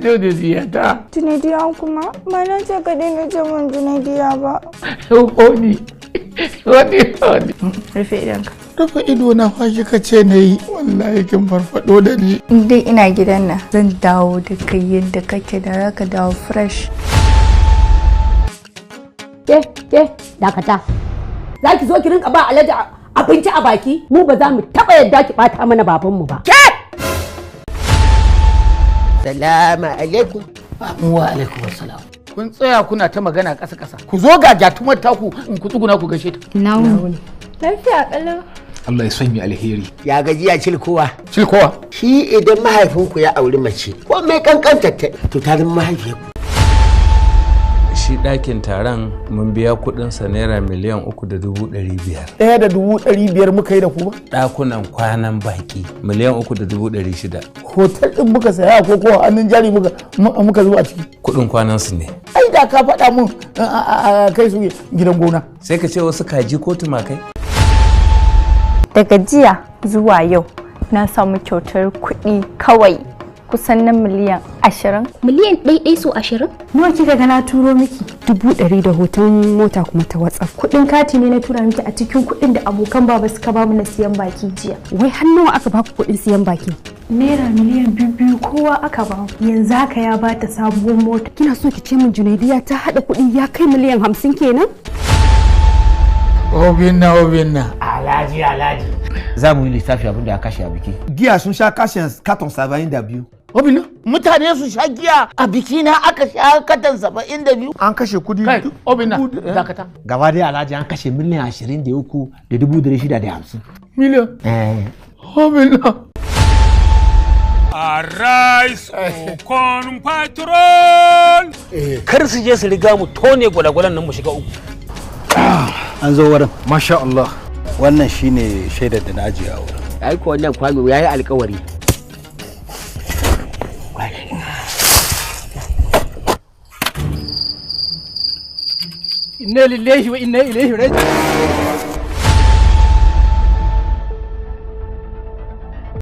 Da ziyata. Junaidiya kuma? Ba na ce ka daina ce min Junaidiya ba. Wani wani wani. Rufe idonka. Rufe ido na fa kika ce na yi, wallahi kin farfado da ni. In dai ina gidan nan, zan dawo da kai yadda kake da zaka dawo fresh. Ke, ke, dakata. Za ki zo ki rinka ba Alhaji abinci a baki? Mu ba za mu taɓa yadda ki ɓata mana babanmu ba. Ke! Salamu alaikum. Wa alaikum assalam. Kun tsaya kuna ta magana ƙasa ƙasa. Ku zo ga jatumar taku in ku tsuguna ku gaishe ta. Lafiya kalau. Allah ya sanya alheri. Ya gajiya, Cilkowa? Cilkowa. Shi idan mahaifinku ya auri mace, ko mai kankantar ta, to ta zama mahaifiyarku. Shi ɗakin taron mun biya kuɗinsa naira 3,500,000. 1.500 muka yi da ku ba? Ɗakunan kwanan baƙi 3,600,000. Hotel din muka saya ko ko hannun jari muka zuba a ciki? Kuɗin kwanan su ne. Ai da ka faɗa mun a kai su gidan gona. Sai ka ce wasu kaji ko tumakai. Daga jiya zuwa yau na samu kyautar kuɗi kawai kusan na miliyan 20. Miliyan ɗaiɗai so 20? Nawa kika ga na turo miki? 100,000 da hoton mota kuma ta WhatsApp. Kuɗin kati ne na tura miki a cikin kuɗin da abokan baba suka bamu na siyan baki jiya. Wai har nawa aka baku kuɗin siyan baki? Naira miliyan 2 biyu kowa aka ba. Yanzu haka ya bata sabuwar mota. Kina so ki ce min Junaidiya ta haɗa kuɗi ya kai miliyan 50 kenan? Obinna, Obinna. Alhaji, Alhaji. Za mu yi lissafi abin da ya kashe a biki. Giya sun sha kashin katon 72. Obinna, mutane su sha giya a biki na aka sha katan 72. An kashe kudi. Kai, Obinna, dakata. Gaba dai, Alhaji, an kashe 23,650,000. Miliyan? Eh. Obinna. Arise, Okon Patrol! Kar su je su riga mu tone gwalagwalan nan mu shiga uku. An zo wurin. Masha Allah. Wannan shine shaidar da na ajiye a wurin. Ai ko wannan kwano yayi alkawari. Inna lillahi wa inna ilaihi raji'un.